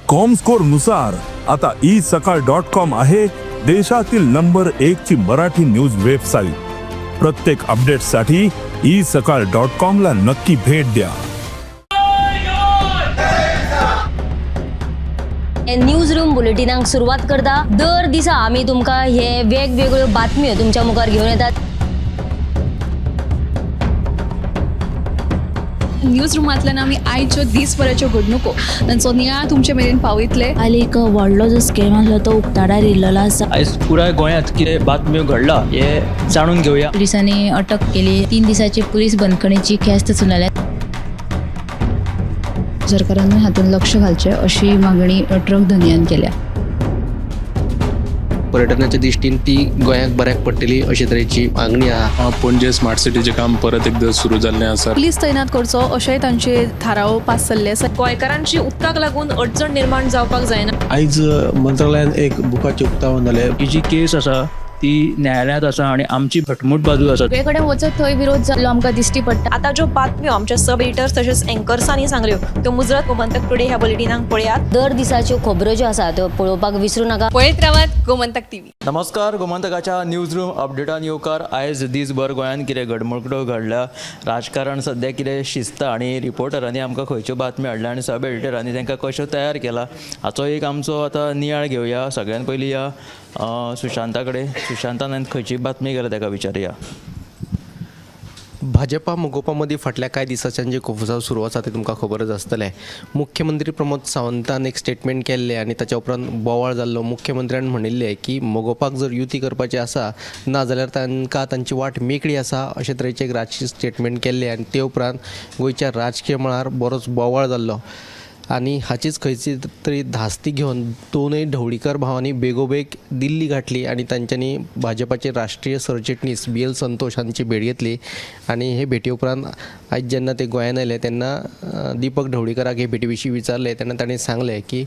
Comscore नुसार आता E सकाळ डॉट कॉम आहे देशातील नंबर एक ची मराठी न्यूज वेबसाईट. प्रत्येक अपडेटसाठी ई सकाळ डॉट कॉम ला नक्की भेट द्या. न्यूज रूम बुलेटिनाक सुरवात करता. दर दिसा आमी तुमकां हे वेगवेगळ्यो बातम्यो तुमच्या मुखार घेवन येतात. न्यूज रुमांतल्यान आमी आयच्यो दीसभराच्यो घडणुको तांचो नियाळ तुमचे मेरेन पावयतले. हाली एक व्हडलो जो स्कॅम आसलो तो उक्ताडार येयल्लो आसा. आयज पुराय गोंयांत कितें बातम्यो घडला हे जाणून घेवया. पुलिसांनी अटक केली. 3 दिसाची पुलीस बंदखणीची ख्यास्त सुनायल्या. सरकारानूय हातूंत लक्ष घालचें अशी मागणी ट्रक धनयान केल्या. पर्यटनाच्या दृश्टीन ती गोंयाक बऱ्याक पडटली अशे तरेची मागणी आहा. पणजे स्मार्ट सिटीचें काम परत एकदां सुरू जाल्लें आसा. पुलीस तैनात करचो अशेंय तांचे थाराव पास जाल्ले आसा. गोंयकारांची उदकाक लागून अडचण निर्माण जावपाक जायना. आयज मंत्रालयान एक बुकाचें उक्तावण जालें. ही जी केस आसा ती न्यायालयांत आसा आनी आमची घटमूट बाजू आसा. सगळे कडेन वचत थंय विरोध जाल्लो आमकां दिश्टी पडटा. आतां ज्यो बातम्यो आमच्या सब एडिटर्स तशेंच एंकर्सांनी सांगल्यो त्यो मुजरत गोमंतक टुडे ह्या बुलेटिनाक पळयात. दर दिसाच्यो खबरो ज्यो आसा त्यो पळोवपाक विसरूं नाका. पळयत रावात गोमंतक टीव्ही. नमस्कार, गोमंतकाच्या न्यूज रूम अपडेटान येवकार. आयज दीसभर गोंयांत कितें घडमडक्यो घडल्या, राजकारण सद्या कितें शिजता आनी रिपोर्टरांनी आमकां खंयच्यो बातम्यो हाडल्या आनी सब एडिटरांनी तांकां कश्यो तयार केला हाचो एक आमचो आतां नियाळ घेवया. सगळ्यान पयलीं या सुशांता कडेन. सुशांतान खंयची बातमी केल्या ताका विचारुया. भाजपा मगोपा मदीं फाटल्या कांय दिसांच्यान जें कोफुसांव सुरू आसा तें तुमकां खबरच आसतलें. मुख्यमंत्री प्रमोद सावंतान एक स्टेटमेंट केल्लें आनी ताच्या उपरांत बोवाळ जाल्लो. मुख्यमंत्र्यान म्हणिल्लें की मगोपाक जर युती करपाची आसा ना जाल्यार तांकां तांची वाट मेकळी आसा अशे तरेचें एक राजकीय स्टेटमेंट केल्लें आनी ते उपरांत गोंयच्या राजकीय मळार बरोच बोवाळ जाल्लो आनी हाचीच खंयची तरी धास्ती घेवन दोनूय ढवळीकर भावांनी बेगोबेग दिल्ली गांठली आनी तांच्यांनी भाजपाचे राष्ट्रीय सरचिटणीस बी एल संतोष हांची भेट घेतली. आनी हे भेटी उपरांत आयज जेन्ना ते गोंयांत आयले तेन्ना दीपक ढवळीकराक हे भेटी विशीं विचारलें तेन्ना तांणी सांगलें की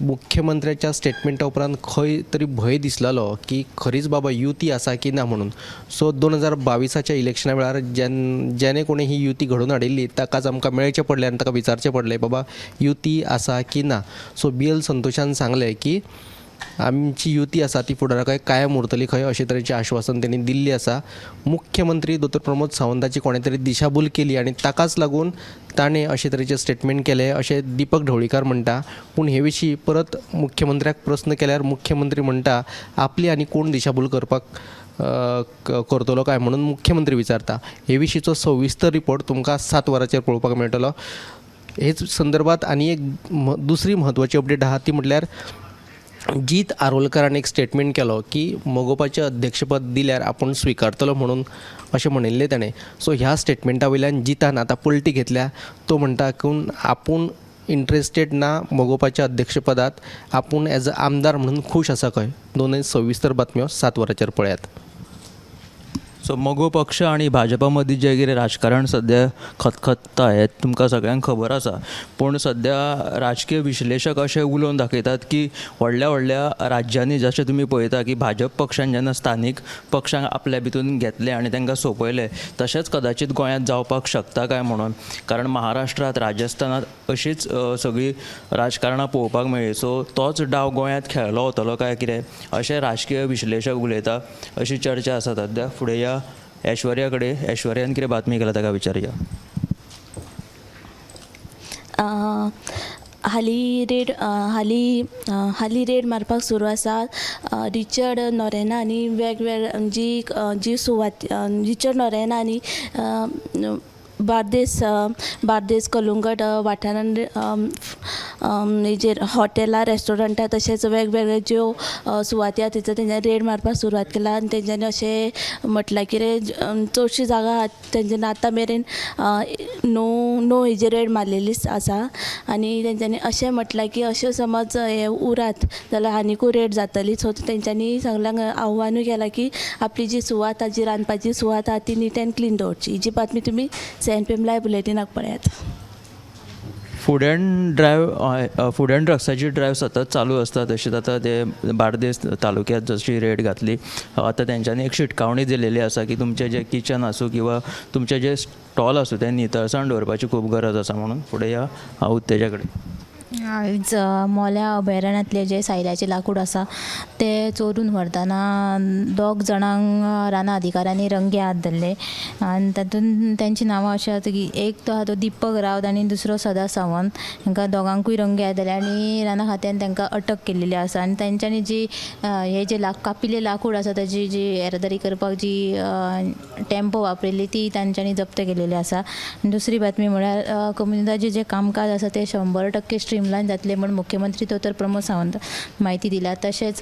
मुख्यमंत्र्याच्या स्टेटमेंटा उपरांत खंय तरी भंय दिसलेलो की खरीच बाबा युती आसा की ना म्हणून. सो 2022 इलेक्शना वेळार जेणे कोणी ही युती घडोवन हाडिल्ली ताकाच आमकां मेळचें पडलें आनी ताका विचारचें पडलें बाबा युती आसा की ना. सो बी एल संतोषान सांगलें की आमची युती आसा ती फुडाराकय कायम उरतली खंय अशे तरेचें आश्वासन तेणी दिल्लें आसा. मुख्यमंत्री दोतोर प्रमोद सावंताची कोणें तरी दिशाभूल केली आनी ताकाच लागून ताणें अशे तरेचें स्टेटमेंट केलें अशें दीपक ढवळीकार म्हणटा. पूण हे विशीं परत मुख्यमंत्र्याक प्रस्न केल्यार मुख्यमंत्री म्हणटा आपली आनी कोण दिशाभूल करपाक करतलो काय म्हणून मुख्यमंत्री विचारता. हे विशींचो सविस्तर रिपोर्ट तुमकां 7 वरांचेर पळोवपाक मेळटलो. हेच संदर्भात आनी एक दुसरी म्हत्वाची अपडेट आहा ती म्हटल्यार जीत आरोलकरान एक स्टेटमेंट केलो की मगोपाचें अध्यक्षपद दिल्यार आपूण स्विकारतलो म्हणून अशें म्हणिल्लें ताणें. सो ह्या स्टेटमेंटा वयल्यान जितान आतां पलटी घेतल्या. तो म्हणटा की आपूण इंट्रस्टेड ना मगोपाच्या अध्यक्षपदात, आपूण एज अ आमदार म्हणून खूश आसा खंय. दोनूय सविस्तर बातम्यो 7 वरांचेर पळयात. सो मगो पक्ष आनी भाजपा मदीं जें कितें राजकारण सद्या खतखत्ता हें तुमकां सगळ्यांक खबर आसा. पूण सद्या राजकीय विश्लेशक अशें उलोवन दाखयतात की व्हडल्या व्हडल्या राज्यांनी जशें तुमी पळयता की भाजप पक्षान जेन्ना स्थानीक पक्षांक आपल्या भितून घेतले आनी तांकां सोंपयले तशेंच कदाचीत गोंयांत जावपाक शकता काय म्हणून. कारण महाराष्ट्रांत, राजस्थानांत अशीच सगळीं राजकारणां पळोवपाक मेळ्ळी. सो तोच डाव गोंयांत खेळ्ळो वतलो काय कितें अशें राजकीय विश्लेशक उलयता अशी चर्चा आसा सद्या. फुडें या ऐश्वर्या कडेन. ऐश्वर्यान कितें बातमी केल्या ताका विचारुया. हालीं रेड हालीं रेड मारपाक सुरू आसा. रिचर्ड नोरेना आनी वेगवेगळे जी जी सुवात रिचर्ड नोरेना आनी बार्देस बार्देस कलुंगट वाठारान हेजेर हॉटेलां रेस्टॉरंटां तशेंच वेगवेगळे ज्यो सुवाती आसा थंयसर तेंच्यांनी रेड मारपाक सुरवात केला. आनी तेंच्यांनी अशें म्हटलां कितें चडशी जागा आहा तेंच्यांनी आतां मेरेन णव हेजेर रेड मारलेली आसा. आनी तेंच्यांनी अशें म्हटलां की अश्यो समज हे उरात जाल्यार आनिकूय रेड जातली. सो तेंच्यांनी सगल्यांक आव्हानूय केलां की आपली जी सुवात आहा जी रांदपाची सुवात आहा ती नीट अँड क्लीन दवरची. ही जी बातमी तुमी 7 PM live बुलेटिनाक पळयात. Food and drive food and ड्रग्साची drive सतत चालू आसता. तशीच आतां ते बार्देस तालुक्यांत जशी रेड घातली आतां तेंच्यांनी एक शिटकावणी दिलेली आसा की तुमचें जें किचन आसूं किंवा तुमचें जें स्टॉल आसूं तें नितळसाण दवरपाची खूब गरज आसा म्हणून. फुडें या उत्तेजा कडेन. आयज मोल्या अभयारण्यांतलें जें सायल्याचें लाकूड आसा तें चोरून व्हरतना दोग जाणांक रानां अधिकाऱ्यांनी रंगे हात धरले आनी तातूंत तेंची नांवां अशीं आसा की एक तो आसा तो दिपक रावत आनी दुसरो सदा सावंत. हांकां दोगांकूय रंगे हात धरले आनी रानां खात्यान तांकां अटक केल्लेली आसा. आनी तेंच्यांनी जी हे जे कापिल्लें लाकूड आसा ताजी जी येरादारी करपाक जी टेम्पो वापरिल्ली ती तांच्यांनी जप्त केलेली आसा. दुसरी बातमी म्हळ्यार कोमुनिदादीचें जें कामकाज आसा तें 100% स्ट्रीमलायन जातलें म्हूण मुख्यमंत्री दोतोर प्रमोद सावंत म्हायती दिल्या. तशेंच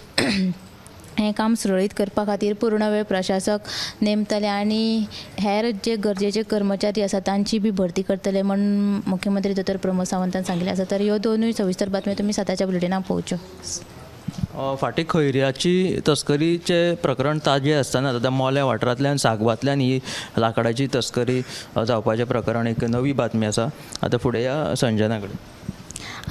हें काम सुरळीत करपा खातीर पूर्ण वेळ प्रशासक नेमतले आनी हेर जे गरजेचे कर्मचारी आसा तांची बी भरती करतले म्हूण मुख्यमंत्री दोतोर प्रमोद सावंतान सांगिल्लें आसा. तर ह्यो दोनूय सविस्तर बातम्यो तुमी 7च्या बुलेटिनाक पळोवच्यो. फाटीं खैऱ्याची तस्करीचें प्रकरण ताजें आसतना आतां मोल्या वाठारांतल्यान सागवांतल्यान ही लाकडाची तस्करी जावपाचें प्रकरण एक नवी बातमी आसा. आतां फुडें या संजना कडेन.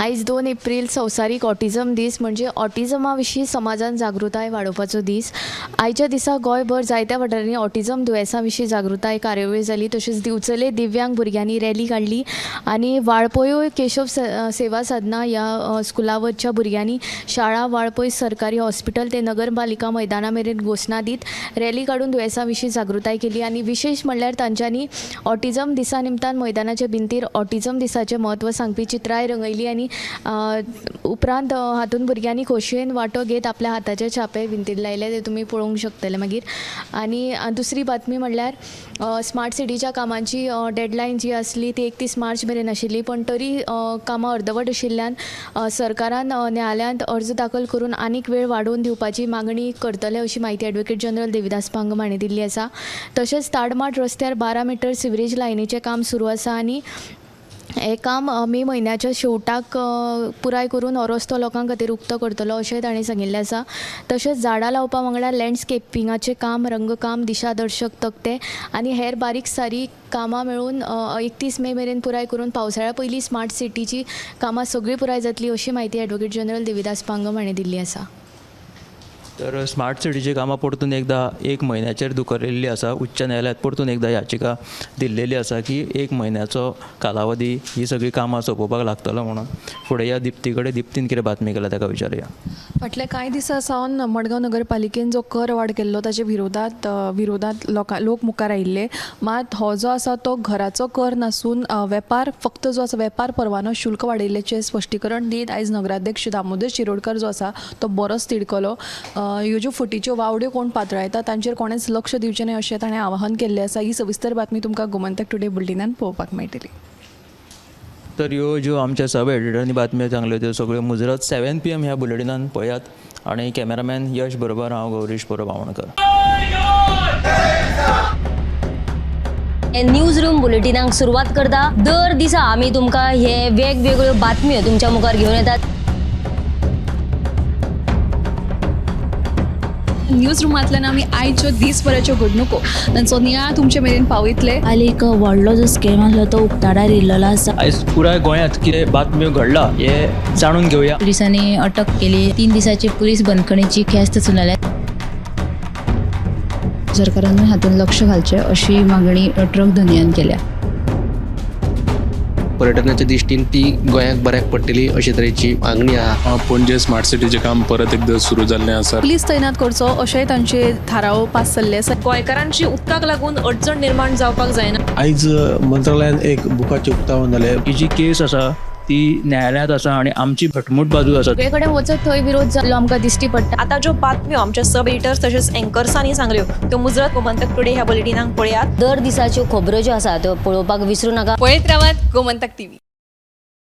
आयज 2 एप्रील संवसारीक ऑटिझम दीस, म्हणजे ऑटिझमा विशीं समाजान जागृताय वाडोवपाचो दीस. आयच्या दिसा गोंयभर जायत्या वाठारांनी ऑटिझम दुयेंसा विशीं जागृताय कार्यावळी जाली. तशेंच दिवचले दिव्यांग भुरग्यांनी रॅली काडली आनी वाळपयूय केशव सेवा साधना ह्या स्कुला वचच्या भुरग्यांनी शाळा वाळपय सरकारी हॉस्पिटल ते नगरपालिका मैदाना मेरेन घोशणा दीत रॅली काडून दुयेंसा विशीं जागृताय केली. आनी विशेश म्हणल्यार तांच्यांनी ऑटिझम दिसा निमतान मैदानाचे भिंतीर ऑटिझम दिसाचें म्हत्व सांगपी चित्रांय रंगयली आनी उपरांत हातूंत भुरग्यांनी खोशयेन वांटो घेत आपल्या हाताचे छापे भिंतीर लायले, ते तुमी पळोवंक शकतले मागीर. आनी दुसरी बातमी म्हणल्यार स्मार्ट सिटीच्या कामांची डेडलायन जी आसली ती 31 मार्च मेरेन आशिल्ली, पण तरी कामां अर्दवट आशिल्ल्यान सरकारान न्यायालयांत अर्ज दाखल करून आनीक वेळ वाडोवन दिवपाची मागणी करतले अशी म्हायती एडवोकेट जनरल देविदास पांगम हांणी दिल्ली आसा. तशेंच ताडमाट रस्त्यार 12 मिटर सिवरेज लायनीचें काम सुरू आसा आनी हें काम मे म्हयन्याच्या शेवटाक पुराय करून हो रस्तो लोकां खातीर उक्तो करतलो अशें तांणी सांगिल्लें आसा. तशेंच झाडां लावपा वांगडा लँडस्केपिंगाचें काम, रंगकाम, दिशादर्शक तकटे आनी हेर बारीक सारीक कामां मेळून 31 मे मेरेन पुराय करून पावसाळ्या पयलीं स्मार्ट सिटीची कामां सगळीं पुराय जातली अशी म्हायती एडवोकेट जनरल देविदास पांगम हांणी दिल्ली आसा. तर स्मार्ट सिटीची कामां परतून एकदां 1 म्हयन्याचेर धुकलिल्ली आसा. उच्च न्यायालयांत परतून एकदां याचिका दिल्लेली आसा की 1 म्हयन्याचो कालावधी ही सगळीं कामां सोंपोवपाक लागतलो म्हणून. फुडें या दिप्ती कडेन, दिप्तीन कितें बातमी केल्या ताका विचारुया. फाटल्या कांय दिसां सावन मडगांव नगरपालिकेन जो कर वाड केल्लो ताचे विरोधात लोक मुखार आयिल्ले. मात हो जो आसा तो घराचो कर नासून वेपार फक्त जो आसा वेपार परवानो शुल्क वाडयल्ल्याचें स्पश्टीकरण दीत आयज नगराध्यक्ष दामोदर शिरोडकर जो आसा तो बरोच तिडकलो. ह्यो ज्यो फटीच्यो वावड्यो कोण पातळायता तांचेर कोणेंच लक्ष दिवचें न्हय अशें ताणें आवाहन केल्लें आसा. ही सविस्तर बातमी तुमकां गोमंतक टुडे बुलेटिनान पळोवपाक मेळटली. तर ह्यो ज्यो आमच्या सब एडिटरांनी बातम्यो सांगल्यो त्यो सगळ्यो मुजरत 7 PM ह्या बुलेटिनान पळयात. आनी कॅमेरामॅन यश बरोबर हांव गौरीश परब आमोणकर. न्यूज रूम बुलेटिनाक सुरवात करता. दर दिसा आमी तुमकां हे वेगवेगळ्यो बातम्यो तुमच्या मुखार घेवन येतात. न्यूज रुमांतल्यान आमी आयच्यो दीसभराच्यो घडणुको तांचो नियाळ तुमचे मेरेन पावयतले. काल एक व्हडलो जो स्कॅम आसलो तो उक्ताडार येयल्लो आसा. आयज पुराय गोंयांत कितें बातम्यो घडला हें जाणून घेवया. पुलिसांनी अटक केली. 3 दिसाची पुलीस बंदखणीची ख्यास्त सुनायल्या. सरकारानूय हातूंत लक्ष घालचें अशी मागणी ट्रक धनयान केल्या. पर्यटनाच्या दृश्टीन ती गोंयाक बऱ्याक पडटली अशे तरेची मागणी आहा. पणजे स्मार्ट सिटीचें काम परत एकदां सुरू जाल्लें आसा. पुलीस तैनात करचो अशेंय तांचे थाराव पास जाल्ले आसा. गोंयकारांची उदकाक लागून अडचण निर्माण जावपाक जायना. आयज मंत्रालयान एक बुकाचें उक्तावण जालें. ही जी केस आसा ती न्यायालयांत आसा आनी आमची घटमूट बाजू आसा. सगळे कडेन वचत थंय विरोध जाल्लो आमकां दिश्टी पडटा. आतां ज्यो बातम्यो आमच्या सब एडिटर्स तशेंच एंकर्सांनी सांगल्यो त्यो मुजरत गोमंतक टुडे ह्या बुलेटिनाक पळयात. दर दिसाच्यो खबरो ज्यो आसा त्यो पळोवपाक विसरूं नाका. पळयत रावात गोमंतक टीव्ही.